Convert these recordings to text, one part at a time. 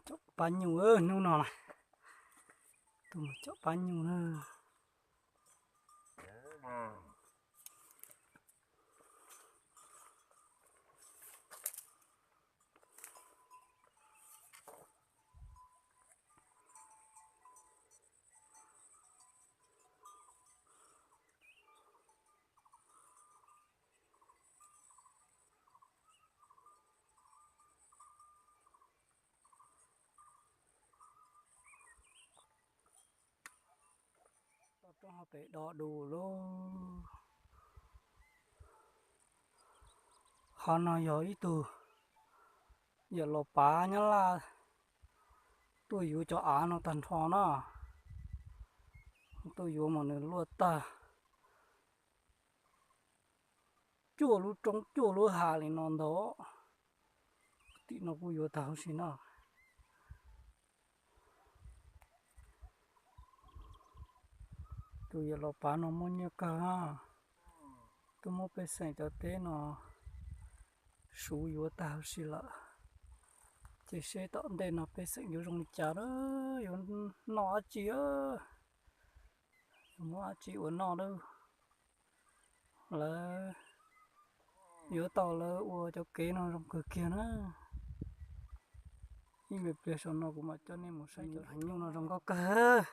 Caum pab nyuj, hnub no na, tuaj mus caum pab nyuj na. Toj roob hauv pes do dus lauj. Qhov no yog ib tug yawm laus pav Nyab Laj tuaj yuav cov av no tag nrho na. Tuaj yuav mas nws luaj tag cuaj lub roob cuaj lub hav li no ntag. Tim no kuj yuav tag huv si na. Tus yawm laus pav no muaj nyiaj kawg, twb muab pej xeem cov teb no suv yuav tag huv si lawm. Ces seb tom ntej no pej xeem yuav zoo li cas, yuav noj dab tsi, yuav muab dab tsi ua noj lawm. Lawv yuav tau lawv ua cov kev no zoo kawg kiag na. Ib me pliag saum no kuv mam coj nej mus saib cov heev nyuj no zoo nkauj kawg.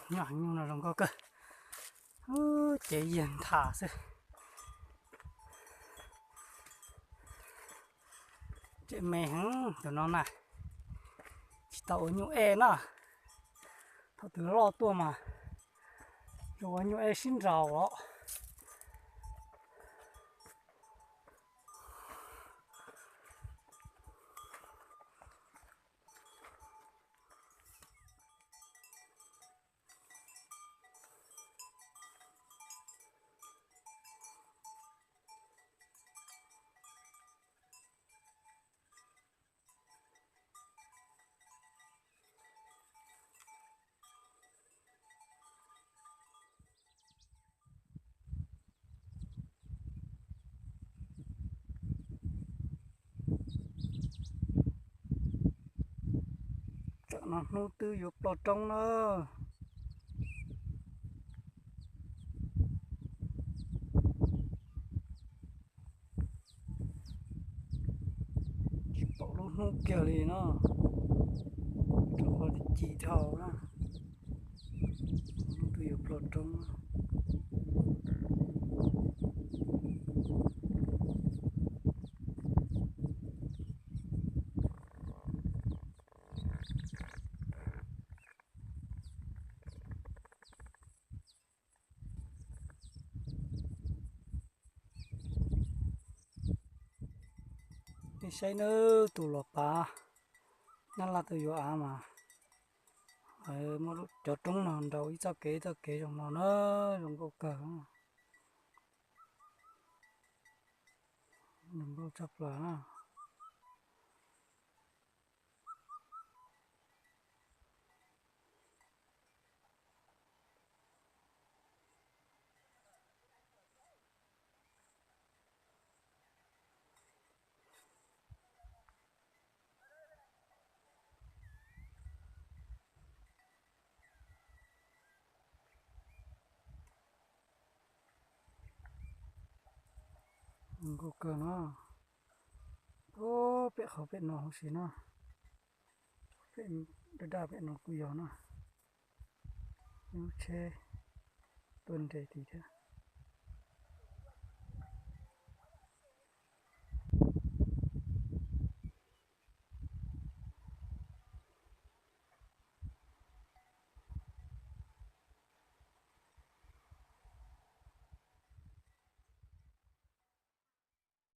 Nyob heev nyuj no zoo nkauj kawg. Ces yiag nthav xwb. Tseem me heev tus no na, tsis tau ua nyuj ej na. Thaum twg loj tuaj mas zoo ua nyuj ej sib nraus os. Tsam no hnub twb yuav ploj roob na. Tsis pom lub hnub kiag li no, rau qhov li ci dhau na, hnub twb yuav ploj roob. Nej saib nawb, tus los pav Nyab Laj tuaj yuav av mas muab cov roob no nraus ib txoj kev ib txoj kev zoo no na, zoo nkauj kawg. Zoo nkauj tshaj plaws na. Zoo nkauj kawg no. Pem qhov pem no huv si na, pem daj daj pem no kuj yog na. Lub tsheb tuaj nres tid thiab.